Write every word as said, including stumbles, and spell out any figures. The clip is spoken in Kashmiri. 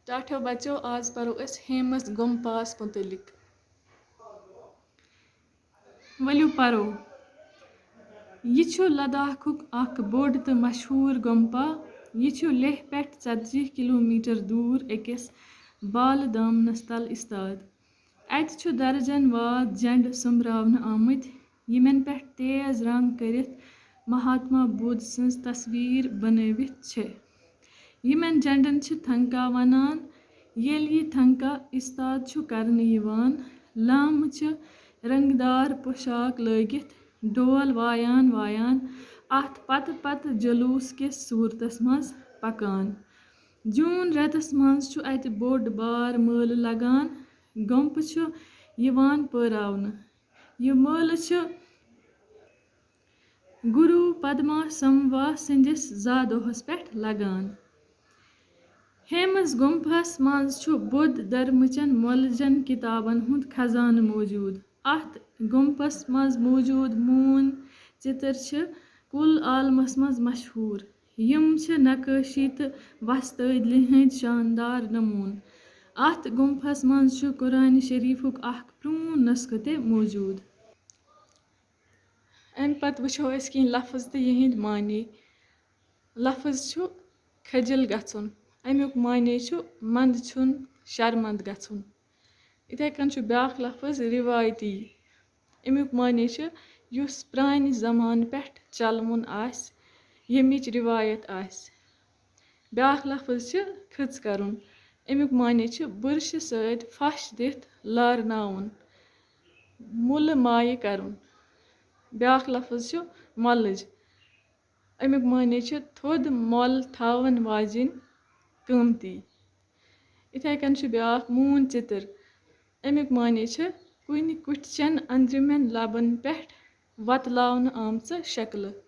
ٹاٹھو بچو، آز پرو أسۍ ہیمس گمپاہس متعلق۔ ؤلِو پرو۔ یہِ چھُ لداخُک اکھ بوٚڑ تہٕ مشہوٗر گمپا۔ یہِ چھُ لیہہ پٮ۪ٹھ ژتجی کلوٗمیٹر دوٗر أکِس بالہٕ دامنس تل استاد۔ اَتہِ چھُ درجن واد جنڈٕ سوٚمبراونہٕ آمٕتۍ، یِمن پٮ۪ٹھ تیز رنگ کٔرِتھ مہاتما بدھ سٕنٛز تصویر بنٲوِتھ چھِ۔ یِمن جنڈن چھِ تھنکا ونان۔ ییٚلہِ یہِ تھنکا استاد چھُ کرنہٕ یِوان، لامہٕ چھِ رنگدار پوشاک لٲگِتھ ڈول وایان وایان اَتھ پتہٕ پتہٕ جلوس کِس صوٗرتس منٛز پکان۔ جوٗن رٮ۪تس منٛز چھُ اَتہِ بوٚڑ بار مٲلہٕ لگان۔ گمپہٕ چھُ یِوان پٲراونہٕ۔ یہِ مٲلہٕ چھُ گروٗ پدما سموا سٕنٛدِس زا دۄہس پٮ۪ٹھ لگان۔ ہیمس گمپہس منٛز چھُ بُدھ دھرمٕچن مۄلجن کِتابن ہُنٛد خزانہٕ موجود۔ اَتھ گمپس منٛز موجود موٗن چِتر چھِ کُل عالمس منٛز مشہوٗر۔ یِم چھِ نقٲشی تہٕ وۄستٲدلہِ ہٕنٛدۍ شاندار نموٗن۔ اَتھ گمپھس منٛز چھُ قرآن شریفُک اکھ پرٛون نسخہٕ تہِ موجود۔ اَمہِ پتہٕ وٕچھو أسۍ کینٛہہ لفظ تہٕ یِہنٛدۍ معنی۔ لفظ چھُ کھجل گژھُن۔ اَمیُک معنی چھُ منٛدچھُن، شرمنٛد گژھُن۔ یِتھَے کٔنۍ چھُ بیٛاکھ لفظ رِوایتی۔ اَمیُک معنی چھُ یُس پرٛانہِ زمانہٕ پٮ۪ٹھ چلوُن آسہِ، ییٚمِچ رِوایت آسہِ۔ بیٛاکھ لفظ چھُ کھٔژ کرُن۔ اَمیُک معنی چھُ بُرشہِ سۭتۍ پھش دِتھ لارناوُن، مُلہٕ مایہِ کرُن۔ بیٛاکھ لفظ چھُ مۄلٕج۔ اَمیُک معنی چھُ تھوٚد مۄل تھاوَن واجیٚنۍ قۭمتی۔ یِتھَے کٔنۍ چھُ بیٛاکھ موٗن چِتٕر۔ اَمیُک معنی چھُ کُنہِ کُٹھۍ چٮ۪ن أنٛدرِمٮ۪ن لبن پٮ۪ٹھ وۄتلاونہٕ آمژٕ شکلہٕ۔